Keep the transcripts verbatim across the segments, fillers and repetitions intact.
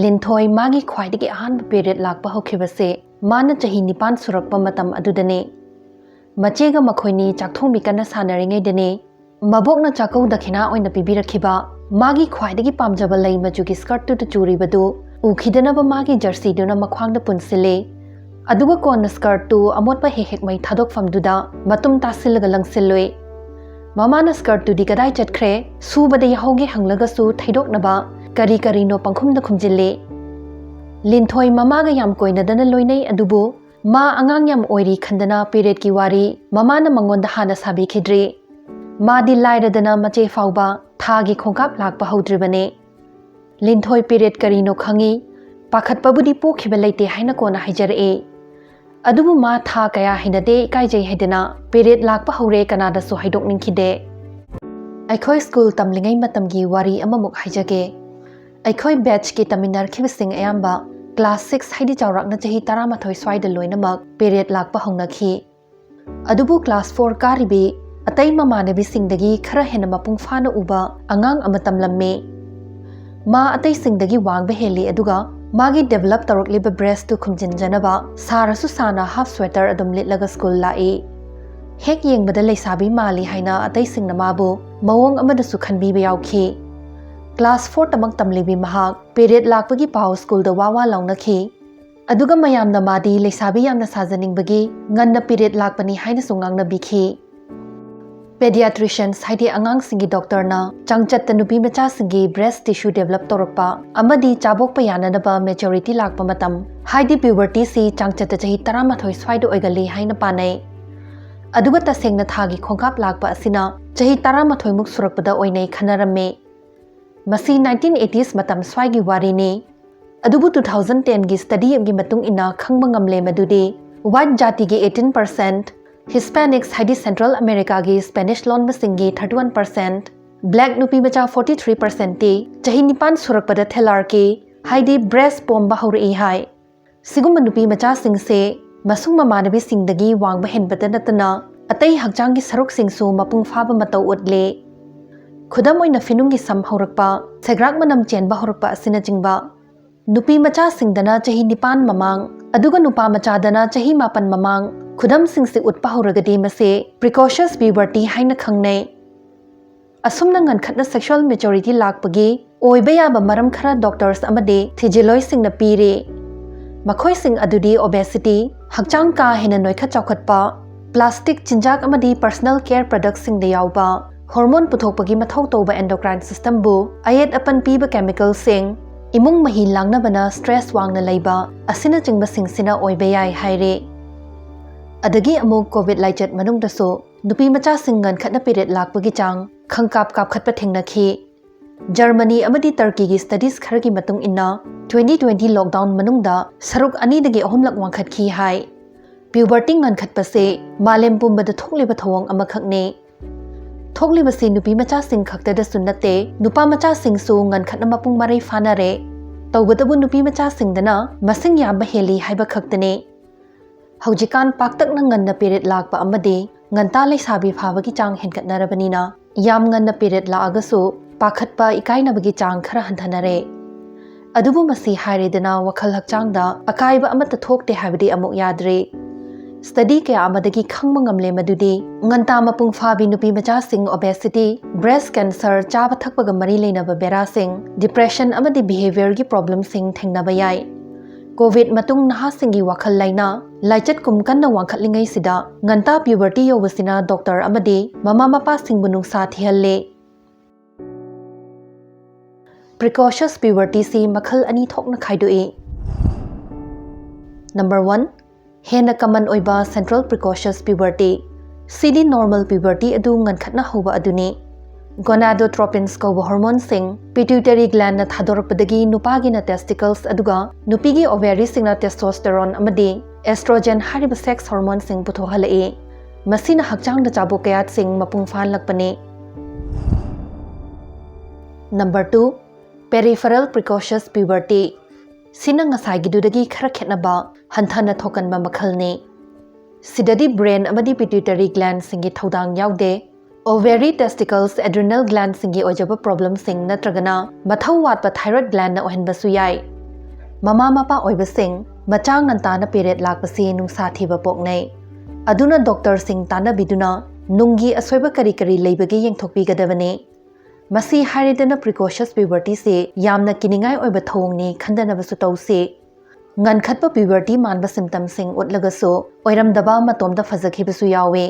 ꯂꯤꯟꯊꯣꯏ ꯃꯥꯒꯤ ꯈ꯭ꯋꯥꯏꯗꯒꯤ ꯑꯍꯥꯟꯕ ꯄꯤꯔꯤꯌꯗ ꯂꯥꯛꯄ ꯍꯧꯈꯤꯕꯁꯦ ꯃꯥꯅ ꯆꯍꯤ ꯅꯤꯄꯥꯟ ꯁꯨꯔꯛꯄ ꯃꯇꯝ ꯑꯗꯨꯗꯅꯦ꯫ ꯃꯆꯦꯒ ꯃꯈꯣꯏꯅꯤ ꯆꯥꯛꯊꯣꯡꯕꯤ ꯀꯟꯅ ꯁꯥꯟꯅꯔꯤꯉꯩꯗꯅꯦ, ꯃꯕꯣꯛꯅ ꯆꯥꯛꯀꯧ ꯗꯈꯤꯅꯥ ꯑꯣꯏꯅ ꯄꯤꯕꯤꯔꯛꯈꯤꯕ ꯃꯥꯒꯤ ꯈ꯭ꯋꯥꯏꯗꯒꯤ ꯄꯥꯝꯖꯕ ꯂꯩ ꯃꯆꯨꯒꯤ ꯁ꯭ꯀꯔꯠꯇꯨꯗ ꯆꯨꯔꯤꯕꯗꯨ ꯎꯈꯤꯗꯅꯕ ꯃꯥꯒꯤ ꯖꯔꯁꯤꯗꯨꯅ ꯃꯈ꯭ꯋꯥꯡꯗ ꯄꯨꯟꯁꯤꯜꯂꯦ꯫ ꯑꯗꯨꯒ ꯀꯣꯟꯅ ꯁ꯭ꯀꯔꯠꯇꯨ ꯑꯃꯣꯠꯄ ꯍꯦꯛ ꯍꯦꯛ ꯃꯩ ꯊꯥꯗꯣꯛꯐꯝꯗꯨꯗ ꯃꯇꯨꯝ ꯇꯥꯁꯤꯜꯂꯒ ꯂꯪꯁꯤꯜꯂꯨꯏ꯫ ꯃꯃꯥꯅ ꯁ꯭ꯀꯔꯠꯇꯨꯗꯤ ꯀꯗꯥꯏ ꯆꯠꯈ꯭ꯔꯦ, ꯁꯨꯕꯗ ꯌꯥꯍꯧꯒꯦ ꯍꯪꯂꯒꯁꯨ ꯊꯩꯗꯣꯛꯅꯕ ꯀꯔꯤ ꯀꯔꯤꯅꯣ ꯄꯪꯈꯨꯝꯗ ꯈꯨꯝꯖꯤꯜꯂꯤ꯫ ꯂꯤꯟꯊꯣꯏ ꯃꯃꯥꯒ ꯌꯥꯝ ꯀꯣꯏꯅꯗꯅ ꯂꯣꯏꯅꯩ, ꯑꯗꯨꯕꯨ ꯃꯥ ꯑꯉꯥꯡ ꯌꯥꯝ ꯑꯣꯏꯔꯤ ꯈꯟꯗꯅ ꯄꯤꯔꯤꯌꯗꯀꯤ ꯋꯥꯔꯤ ꯃꯃꯥꯅ ꯃꯉꯣꯟꯗ ꯍꯥꯟꯅ ꯁꯥꯕꯤꯈꯤꯗ꯭ꯔꯤ꯫ ꯃꯥꯗꯤ ꯂꯥꯏꯔꯗꯅ ꯃꯆꯦ ꯐꯥꯎꯕ ꯊꯥꯒꯤ ꯈꯣꯡꯀꯥꯞ ꯂꯥꯛꯄ ꯍꯧꯗ꯭ꯔꯤꯕꯅꯤ꯫ ꯂꯤꯟꯊꯣꯏ ꯄꯤꯔꯤꯌꯗ ꯀꯔꯤꯅꯣ ꯈꯪꯏ, ꯄꯥꯈꯠꯄꯕꯨꯗꯤ ꯄꯣꯛꯈꯤꯕ ꯂꯩꯇꯦ ꯍꯥꯏꯅ ꯀꯣꯟꯅ ꯍꯥꯏꯖꯔꯛꯏ꯫ ꯑꯗꯨꯕꯨ ꯃꯥ ꯊꯥ ꯀꯌꯥ ꯍꯩꯅꯗꯦ, ꯏꯀꯥꯏꯖꯩ ꯍꯥꯏꯗꯅ ꯄꯤꯔꯤꯌꯗ ꯂꯥꯛꯄ ꯍꯧꯔꯦ ꯀꯅꯥꯗꯁꯨ ꯍꯥꯏꯗꯣꯛꯅꯤꯡꯈꯤꯗꯦ꯫ ꯑꯩꯈꯣꯏ ꯁ꯭ꯀꯨꯜ ꯇꯝꯂꯤꯉꯩ ꯃꯇꯝꯒꯤ ꯋꯥꯔꯤ ꯑꯃꯃꯨꯛ ꯍꯥꯏꯖꯒꯦ꯫ ꯑꯩꯈꯣꯏ ꯕꯦꯠꯆꯀꯤ ꯇꯝꯃꯤꯟꯅꯔꯛꯈꯤꯕꯁꯤꯡ ꯑꯌꯥꯝꯕ ꯀ꯭ꯂꯥꯁ ꯁꯤꯛꯁ, ꯍꯥꯏꯗꯤ ꯆꯥꯎꯔꯥꯛꯅ ꯆꯍꯤ ꯇꯔꯥꯃꯥꯊꯣꯏ ꯁ꯭ꯋꯥꯏꯗ ꯂꯣꯏꯅꯃꯛ ꯄꯤꯔꯤꯌꯗ ꯂꯥꯛꯄ ꯍꯧꯅꯈꯤ꯫ ꯑꯗꯨꯕꯨ ꯀ꯭ꯂꯥꯁ ꯐꯣꯔ ꯀꯥꯔꯤꯕꯤ ꯑꯇꯩ ꯃꯃꯥꯟꯅꯕꯤꯁꯤꯡꯗꯒꯤ ꯈꯔ ꯍꯦꯟꯅ ꯃꯄꯨꯡ ꯐꯥꯅ ꯎꯕ ꯑꯉꯥꯡ ꯑꯃ ꯇꯝꯂꯝꯃꯤ꯫ ꯃꯥ ꯑꯇꯩꯁꯤꯡꯗꯒꯤ ꯋꯥꯡꯕ ꯍꯦꯜꯂꯤ, ꯑꯗꯨꯒ ꯃꯥꯒꯤ ꯗꯦꯕꯂꯞ ꯇꯧꯔꯛꯂꯤꯕ ꯕ꯭ꯔꯦꯁꯇꯨ ꯈꯨꯝꯖꯤꯟꯖꯅꯕ ꯁꯥꯔꯁꯨ ꯁꯥꯅ ꯍꯥꯐ ꯁ꯭ꯋꯦꯇꯔ ꯑꯗꯨꯝ ꯂꯤꯠꯂꯒ ꯁ꯭ꯀꯨꯜ ꯂꯥꯛꯏ꯫ ꯍꯦꯛ ꯌꯦꯡꯕꯗ ꯂꯩꯁꯥꯕꯤ ꯃꯥꯜꯂꯤ ꯍꯥꯏꯅ ꯑꯇꯩꯁꯤꯡꯅ ꯃꯥꯕꯨ ꯃꯑꯣꯡ ꯑꯃꯗꯁꯨ ꯈꯟꯕꯤꯕ ꯌꯥꯎꯈꯤ꯫ ꯀ꯭ꯂꯥꯁ ꯐꯣꯔ ꯇꯃꯛ ꯇꯝꯂꯤꯕꯤ ꯃꯍꯥꯛ ꯄꯤꯔꯤꯌꯗ ꯂꯥꯛꯄꯒꯤ ꯄꯥꯎ ꯁ꯭ꯀꯨꯜꯗ ꯋꯥ ꯋꯥ ꯂꯥꯎꯅꯈꯤ꯫ ꯑꯗꯨꯒ ꯃꯌꯥꯝꯅ ꯃꯥꯗꯤ ꯂꯩꯁꯥꯕꯤ ꯌꯥꯝꯅ ꯁꯥꯖꯅꯤꯡꯕꯒꯤ ꯉꯟꯅ ꯄꯤꯔꯤꯌꯗ ꯂꯥꯛꯄꯅꯤ ꯍꯥꯏꯅꯁꯨ ꯉꯥꯡꯅꯕꯤꯈꯤ꯫ ꯄꯦꯗꯤꯌꯥꯇ꯭ꯔꯤꯁꯤꯌꯟꯁ, ꯍꯥꯏꯗꯤ ꯑꯉꯥꯡꯁꯤꯡꯒꯤ ꯗꯣꯛꯇꯔꯅ ꯆꯥꯡꯆꯠꯇ ꯅꯨꯄꯤ ꯃꯆꯥꯁꯤꯡꯒꯤ ꯕ꯭ꯔꯦꯁ ꯇꯤꯁꯨ ꯗꯦꯕꯂꯞ ꯇꯧꯔꯛꯄ ꯑꯃꯗꯤ ꯆꯥꯕꯣꯛꯄ ꯌꯥꯅꯅꯕ ꯃꯦꯆꯣꯔꯤꯇꯤ ꯂꯥꯛꯄ ꯃꯇꯝ, ꯍꯥꯏꯗꯤ ꯄ꯭ꯌꯨꯕꯔꯇꯤꯁꯤ ꯆꯥꯡꯆꯠꯇ ꯆꯍꯤ ꯇꯔꯥꯃꯥꯊꯣꯏ ꯁ꯭ꯋꯥꯏꯗ ꯑꯣꯏꯒꯜꯂꯤ ꯍꯥꯏꯅ ꯄꯥꯅꯩ꯫ ꯑꯗꯨꯒ ꯇꯁꯦꯡꯅ ꯊꯥꯒꯤ ꯈꯣꯡꯀꯥꯞ ꯂꯥꯛꯄ ꯑꯁꯤꯅ ꯆꯍꯤ ꯇꯔꯥꯃꯥꯊꯣꯏꯃꯨꯛ ꯁꯨꯔꯛꯄꯗ ꯑꯣꯏꯅꯩ ꯈꯟꯅꯔꯝꯃꯤ꯫ ꯃꯁꯤ ꯅꯥꯏꯟꯇꯤꯟ ꯑꯩꯠꯇꯤꯁ ꯃꯇꯝ ꯁ꯭ꯋꯥꯏꯒꯤ ꯋꯥꯔꯤꯅꯤ꯫ ꯑꯗꯨꯕꯨ ꯇꯨ ꯊꯥꯎꯖꯟ ꯇꯦꯟꯒꯤ ꯁ꯭ꯇꯗꯤ ꯑꯃꯒꯤ ꯃꯇꯨꯡ ꯏꯟꯅ ꯈꯪꯕ ꯉꯝꯂꯦ ꯃꯗꯨꯗꯤ ꯋꯥꯏꯠ ꯖꯥꯇꯤꯒꯤ ꯑꯩꯠꯇꯤꯟ ꯄꯔꯁꯦꯟꯠ, ꯍꯤꯁꯄꯦꯅꯤꯛꯁ, ꯍꯥꯏꯗꯤ ꯁꯦꯟꯇ꯭ꯔꯦꯜ ꯑꯃꯦꯔꯤꯀꯥꯒꯤ ꯁ꯭ꯄꯦꯅꯤꯁ ꯂꯣꯟꯕꯁꯤꯡꯒꯤ ꯊꯥꯔꯇꯤ ꯋꯥꯟ ꯄꯔꯁꯦꯟꯠ, ꯕ꯭ꯂꯦꯛ ꯅꯨꯄꯤ ꯃꯆꯥ ꯐꯣꯔꯇꯤ ꯊ꯭ꯔꯤ ꯄꯔꯁꯦꯟꯠꯇꯤ ꯆꯍꯤ ꯅꯤꯄꯥꯟ ꯁꯨꯔꯛꯄꯗ ꯊꯦꯂꯥꯔꯀꯤ, ꯍꯥꯏꯗꯤ ꯕ꯭ꯔꯦꯁ ꯄꯣꯝꯕ ꯍꯧꯔꯛꯏ ꯍꯥꯏ꯫ ꯁꯤꯒꯨꯝꯕ ꯅꯨꯄꯤ ꯃꯆꯥꯁꯤꯡꯁꯦ ꯃꯁꯨꯡ ꯃꯃꯥꯟꯅꯕꯤꯁꯤꯡꯗꯒꯤ ꯋꯥꯡꯕ ꯍꯦꯟꯕꯇ ꯅꯠꯇꯅ ꯑꯇꯩ ꯍꯛꯆꯥꯡꯒꯤ ꯁꯔꯨꯛꯁꯤꯡꯁꯨ ꯃꯄꯨꯡ ꯐꯥꯕ ꯃꯇꯧ ꯎꯠꯂꯦ꯫ ꯈꯨꯗꯝ ꯑꯣꯏꯅ ꯐꯤꯅꯨꯡꯒꯤ ꯁꯝ ꯍꯧꯔꯛꯄ, ꯁꯦꯒ꯭ꯔꯥꯛ ꯃꯅꯝ ꯆꯦꯟꯕ ꯍꯧꯔꯛꯄ ꯑꯁꯤꯅꯆꯤꯡꯕ꯫ ꯅꯨꯄꯤ ꯃꯆꯥꯁꯤꯡꯗꯅ ꯆꯍꯤ ꯅꯤꯄꯥꯟ ꯃꯃꯥꯡ, ꯑꯗꯨꯒ ꯅꯨꯄꯥ ꯃꯆꯥꯗꯅ ꯆꯍꯤ ꯃꯥꯄꯟ ꯃꯃꯥꯡ ꯈꯨꯗꯝꯁꯤꯡꯁꯤ ꯎꯠꯄ ꯍꯧꯔꯒꯗꯤ ꯃꯁꯤ precocious puberty ꯍꯥꯏꯅ ꯈꯪꯅꯩ꯫ ꯑꯁꯨꯝꯅ ꯉꯟꯈꯠꯅ sexual maturity ꯂꯥꯛꯄꯒꯤ ꯑꯣꯏꯕ ꯌꯥꯕ ꯃꯔꯝ ꯈꯔ doctors ꯑꯃꯗꯤ ꯊꯤꯖꯤꯜꯂꯣꯏꯁꯤꯡꯅ ꯄꯤꯔꯤ꯫ ꯃꯈꯣꯏꯁꯤꯡ ꯑꯗꯨꯗꯤ obesity, ꯍꯛꯆꯥꯡ ꯀꯥ ꯍꯦꯟꯅ ꯅꯣꯏꯈꯠ ꯆꯥꯎꯈꯠꯄ, plastic ꯆꯤꯟꯖꯥꯛ ꯑꯃꯗꯤ personal care productꯁꯤꯡꯗ ꯌꯥꯎꯕ hormone ꯄꯨꯊꯣꯛꯄꯒꯤ ꯃꯊꯧ ꯇꯧꯕ endocrine systemꯕꯨ ꯑꯌꯦꯠ ꯑꯄꯟ ꯄꯤꯕ chemicalꯁꯤꯡ, ꯏꯃꯨꯡ ꯃꯍꯤ ꯂꯥꯡꯅꯕꯅ stress ꯋꯥꯡꯅ ꯂꯩꯕ ꯑꯁꯤꯅꯆꯤꯡꯕꯁꯤꯡꯁꯤꯅ ꯑꯣꯏꯕ ꯌꯥꯏ ꯍꯥꯏꯔꯤ꯫ ꯑꯗꯒꯤ ꯑꯃꯨꯛ COVID ꯂꯥꯏꯆꯠ ꯃꯅꯨꯡꯗꯁꯨ ꯅꯨꯄꯤ ꯃꯆꯥꯁꯤꯡ ꯉꯟꯈꯠꯅ period ꯂꯥꯛꯄꯒꯤ ꯆꯥꯡ ꯈꯪꯀꯥꯞ ꯀꯥꯞꯈꯠꯄ ꯊꯦꯡꯅꯈꯤ꯫ ꯖꯔꯃꯅꯤ ꯑꯃꯗꯤ ꯇꯔꯀꯤꯒꯤ studies ꯈꯔꯒꯤ ꯃꯇꯨꯡ ꯏꯟꯅ, twenty twenty lockdown ꯃꯅꯨꯡꯗ ꯁꯔꯨꯛ ꯑꯅꯤꯗꯒꯤ ꯑꯍꯨꯝꯂꯛ ꯋꯥꯡꯈꯠꯈꯤ ꯍꯥꯏ꯫ Puberty ꯉꯟꯈꯠꯄꯁꯦ ꯃꯥꯂꯦꯝ ꯄꯨꯝꯕꯗ ꯊꯣꯛꯂꯤꯕ ꯊꯧꯑꯣꯡ ꯑꯃꯈꯛꯅꯤ꯫ ꯊꯣꯛꯂꯤꯕꯁꯤ ꯅꯨꯄꯤ ꯃꯆꯥꯁꯤꯡ ꯈꯛꯇꯗꯁꯨ ꯅꯠꯇꯦ, ꯅꯨꯄꯥ ꯃꯆꯥꯁꯤꯡꯁꯨ ꯉꯟꯈꯠꯅ ꯃꯄꯨꯡ ꯃꯔꯩ ꯐꯥꯅꯔꯦ꯫ ꯇꯧꯕꯇꯕꯨ ꯅꯨꯄꯤ ꯃꯆꯥꯁꯤꯡꯗꯅ ꯃꯁꯤꯡ ꯌꯥꯝꯕ ꯍꯦꯜꯂꯤ ꯍꯥꯏꯕ ꯈꯛꯇꯅꯤ꯫ ꯍꯧꯖꯤꯛꯀꯥꯟ ꯄꯥꯛꯇꯛꯅ ꯉꯟꯅ period ꯂꯥꯛꯄ ꯑꯃꯗꯤ ꯉꯟꯇꯥ ꯂꯩꯁꯥꯕꯤ ꯐꯥꯕꯒꯤ ꯆꯥꯡ ꯍꯦꯟꯒꯠꯅꯔꯕꯅꯤꯅ, ꯌꯥꯝ ꯉꯟꯅ period ꯂꯥꯛꯑꯒꯁꯨ ꯄꯥꯈꯠꯄ, ꯏꯀꯥꯏꯅꯕꯒꯤ ꯆꯥꯡ ꯈꯔ ꯍꯟꯊꯅꯔꯦ꯫ ꯑꯗꯨꯕꯨ ꯃꯁꯤ ꯍꯥꯏꯔꯦꯗꯅ, ꯋꯥꯈꯜ ꯍꯛꯆꯥꯡꯗ ꯑꯀꯥꯏꯕ ꯑꯃꯠꯇ ꯊꯣꯛꯇꯦ ꯍꯥꯏꯕꯗꯤ ꯑꯃꯨꯛ ꯌꯥꯗ꯭ꯔꯤ꯫ Study ꯀꯌꯥ ꯑꯃꯗꯒꯤ ꯈꯪꯕ ꯉꯝꯂꯦ ꯃꯗꯨꯗꯤ ꯉꯟꯇꯥ ꯃꯄꯨꯡ ꯐꯥꯕꯤ ꯅꯨꯄꯤ ꯃꯆꯥꯁꯤꯡ obesity, breast cancer, ꯆꯥꯕ ꯊꯛꯄꯒ ꯃꯔꯤ ꯂꯩꯅꯕ ꯕꯦꯔꯥꯁꯤꯡ, depression ꯑꯃꯗꯤ behaviourꯒꯤ problemꯁꯤꯡ ꯊꯦꯡꯅꯕ ꯌꯥꯏ꯫ COVID ꯃꯇꯨꯡ ꯅꯍꯥꯁꯤꯡꯒꯤ ꯋꯥꯈꯜ ꯂꯩꯅꯥ, ꯂꯥꯏꯆꯠ ꯀꯨꯝ ꯀꯟꯅ ꯋꯥꯡꯈꯠꯂꯤꯉꯩꯁꯤꯗ ꯉꯟꯇꯥ puberty ꯌꯧꯕꯁꯤꯅ doctor ꯑꯃꯗꯤ ꯃꯃꯥ ꯃꯄꯥꯁꯤꯡꯕꯨ ꯅꯨꯡꯁꯥ ꯊꯤꯍꯜꯂꯦ꯫ Precocious pubertyꯁꯤ ꯃꯈꯜ ꯑꯅꯤ ꯊꯣꯛꯅ ꯈꯥꯏꯗꯣꯛꯏ꯫ Number one, ꯍꯦꯟꯅ common ꯑꯣꯏꯕ central precocious puberty꯫ ꯁꯤꯗꯤ normal puberty ꯑꯗꯨ ꯉꯟꯈꯠꯅ ꯍꯧꯕ ꯑꯗꯨꯅꯤ꯫ Gonadotropins ꯀꯧꯕ hormoneꯁꯤꯡ pituitary glandꯅ ꯊꯥꯗꯣꯔꯛꯄꯗꯒꯤ ꯅꯨꯄꯥꯒꯤꯅ testicles ꯑꯗꯨꯒ ꯅꯨꯄꯤꯒꯤ ovaryꯁꯤꯡꯅ testosterone ꯑꯃꯗꯤ estrogen ꯍꯥꯏꯔꯤꯕ sex hormoneꯁꯤꯡ ꯄꯨꯊꯣꯛꯍꯜꯂꯛꯏ꯫ ꯃꯁꯤꯅ ꯍꯛꯆꯥꯡꯗ ꯆꯥꯕꯣꯛ ꯀꯌꯥꯠꯁꯤꯡ ꯃꯄꯨꯡ ꯐꯥꯍꯜꯂꯛꯄꯅꯤ꯫ Number two, peripheral precocious puberty꯫ ꯁꯤꯅ ꯉꯁꯥꯏꯒꯤꯗꯨꯗꯒꯤ ꯈꯔ ꯈꯦꯠꯅꯕ, ꯍꯟꯊꯅ ꯊꯣꯛꯀꯟꯕ ꯃꯈꯜꯅꯤ꯫ ꯁꯤꯗꯗꯤ brain ꯑꯃꯗꯤ pituitary glandꯁꯤꯡꯒꯤ ꯊꯧꯗꯥꯡ ꯌꯥꯎꯗꯦ꯫ Ovary, testicles, adrenal glandꯁꯤꯡꯒꯤ ꯑꯣꯏꯖꯕ problemꯁꯤꯡ ꯅꯠꯇ꯭ꯔꯒꯅ ꯃꯊꯧ ꯋꯥꯠꯄ thyroid glandꯅ ꯑꯣꯏꯍꯟꯕꯁꯨ ꯌꯥꯏ꯫ ꯃꯃꯥ ꯃꯄꯥ ꯑꯣꯏꯕꯁꯤꯡ ꯃꯆꯥ ꯉꯟꯇꯥꯅ ꯄꯦꯔꯦꯠ ꯂꯥꯛꯄꯁꯤ ꯅꯨꯡꯁꯥ ꯊꯤꯕ ꯄꯣꯛꯅꯩ꯫ ꯑꯗꯨꯅ ꯗꯣꯛꯇꯔꯁꯤꯡ ꯇꯥꯟꯅꯕꯤꯗꯨꯅ ꯅꯨꯡꯒꯤ ꯑꯁꯣꯏꯕ ꯀꯔꯤ ꯀꯔꯤ ꯂꯩꯕꯒꯦ ꯌꯦꯡꯊꯣꯛꯄꯤꯒꯗꯕꯅꯤ꯫ ꯃꯁꯤ ꯍꯥꯏꯔꯦꯗꯅ, ꯄ꯭ꯔꯤꯀꯣꯁꯤꯌꯁ ꯄ꯭ꯌꯨꯕꯔꯇꯤꯁꯤ ꯌꯥꯝꯅ ꯀꯤꯅꯤꯡꯉꯥꯏ ꯑꯣꯏꯕ ꯊꯧꯑꯣꯡꯅꯤ ꯈꯟꯗꯅꯕꯁꯨ ꯇꯧꯁꯤ꯫ ꯉꯟꯈꯠꯄ ꯄ꯭ꯌꯨꯕꯔꯇꯤ ꯃꯥꯟꯕ ꯁꯤꯝꯇꯝꯁꯤꯡ ꯎꯠꯂꯒꯁꯨ ꯑꯣꯏꯔꯝꯗꯕ ꯃꯇꯣꯝꯇ ꯐꯖꯈꯤꯕꯁꯨ ꯌꯥꯎꯏ꯫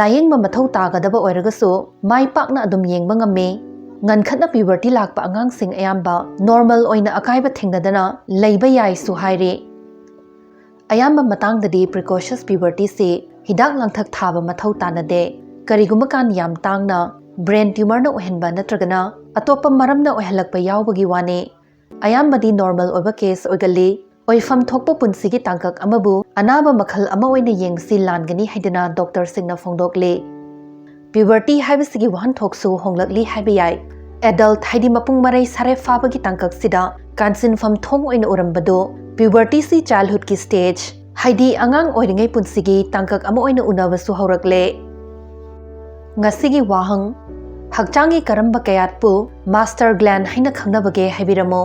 ꯂꯥꯌꯦꯡꯕ ꯃꯊꯧ ꯇꯥꯒꯗꯕ ꯑꯣꯏꯔꯒꯁꯨ ꯃꯥꯏ ꯄꯥꯛꯅ ꯑꯗꯨꯝ ꯌꯦꯡꯕ ꯉꯝꯃꯤ꯫ ꯉꯟꯈꯠꯅ ꯄ꯭ꯌꯨꯕꯔꯇꯤ ꯂꯥꯛꯄ ꯑꯉꯥꯡꯁꯤꯡ ꯑꯌꯥꯝꯕ ꯅꯣꯔꯃꯦꯜ ꯑꯣꯏꯅ ꯑꯀꯥꯏꯕ ꯊꯦꯡꯅꯗꯅ ꯂꯩꯕ ꯌꯥꯏꯁꯨ ꯍꯥꯏꯔꯤ꯫ ꯑꯌꯥꯝꯕ ꯃꯇꯥꯡꯗꯗꯤ ꯄ꯭ꯔꯤꯀꯣꯁꯤꯌꯁ ꯄ꯭ꯌꯨꯕꯔꯇꯤꯁꯤ ꯍꯤꯗꯥꯛ ꯂꯥꯡꯊꯛ ꯊꯥꯕ ꯃꯊꯧ ꯇꯥꯅꯗꯦ꯫ ꯀꯔꯤꯒꯨꯝꯕ ꯀꯥꯟ ꯌꯥꯝ ꯇꯥꯡꯅ ꯕ꯭ꯔꯦꯟ ꯇ꯭ꯌꯨꯃꯔꯅ ꯑꯣꯏꯍꯟꯕ ꯅꯠꯇ꯭ꯔꯒꯅ ꯑꯇꯣꯞꯄ ꯃꯔꯝꯅ ꯑꯣꯏꯍꯜꯂꯛꯄ ꯌꯥꯎꯕꯒꯤ ꯋꯥꯅꯤ꯫ ꯑꯌꯥꯝꯕꯗꯤ ꯅꯣꯔꯃꯦꯜ ꯑꯣꯏꯕ ꯀꯦꯁ ꯑꯣꯏꯒꯜꯂꯤ꯫ ꯑꯣꯏꯐꯝ ꯊꯣꯛꯄ ꯄꯨꯟꯁꯤꯒꯤ ꯇꯥꯡꯀꯛ ꯑꯃꯕꯨ ꯑꯅꯥꯕ ꯃꯈꯜ ꯑꯃ ꯑꯣꯏꯅ ꯌꯦꯡꯕꯁꯤ ꯂꯥꯟꯒꯅꯤ ꯍꯥꯏꯗꯅ ꯗꯣꯛꯇꯔꯁꯤꯡꯅ ꯐꯣꯡꯗꯣꯛꯂꯤ꯫ ꯄ꯭ꯌꯨꯕꯔꯇꯤ ꯍꯥꯏꯕꯁꯤꯒꯤ ꯋꯥꯍꯟꯊꯣꯛꯁꯨ ꯍꯣꯡꯂꯛꯂꯤ ꯍꯥꯏꯕ ꯌꯥꯏ꯫ ꯑꯦꯗꯜꯠ, ꯍꯥꯏꯗꯤ ꯃꯄꯨꯡ ꯃꯔꯩ ꯁꯥꯔꯦ ꯐꯥꯕꯒꯤ ꯇꯥꯡꯀꯛꯁꯤꯗ ꯀꯥꯟꯁꯤꯟꯐꯝ ꯊꯣꯡ ꯑꯣꯏꯅ ꯎꯔꯝꯕꯗꯨ ꯄ꯭ꯌꯨꯕꯔꯇꯤꯁꯤ ꯆꯥꯏꯜꯍꯨꯗꯀꯤ ꯁ꯭ꯇꯦꯖ, ꯍꯥꯏꯗꯤ ꯑꯉꯥꯡ ꯑꯣꯏꯔꯤꯉꯩ ꯄꯨꯟꯁꯤꯒꯤ ꯇꯥꯡꯀꯛ ꯑꯃ ꯑꯣꯏꯅ ꯎꯅꯕꯁꯨ ꯍꯧꯔꯛꯂꯦ꯫ ꯉꯁꯤꯒꯤ ꯋꯥꯍꯪ: ꯍꯛꯆꯥꯡꯒꯤ ꯀꯔꯝꯕ ꯀꯌꯥꯠꯄꯨ ꯃꯥꯁꯇꯔ ꯒ꯭ꯂꯦꯟ ꯍꯥꯏꯅ ꯈꯪꯅꯕꯒꯦ ꯍꯥꯏꯕꯤꯔꯝꯃꯨ꯫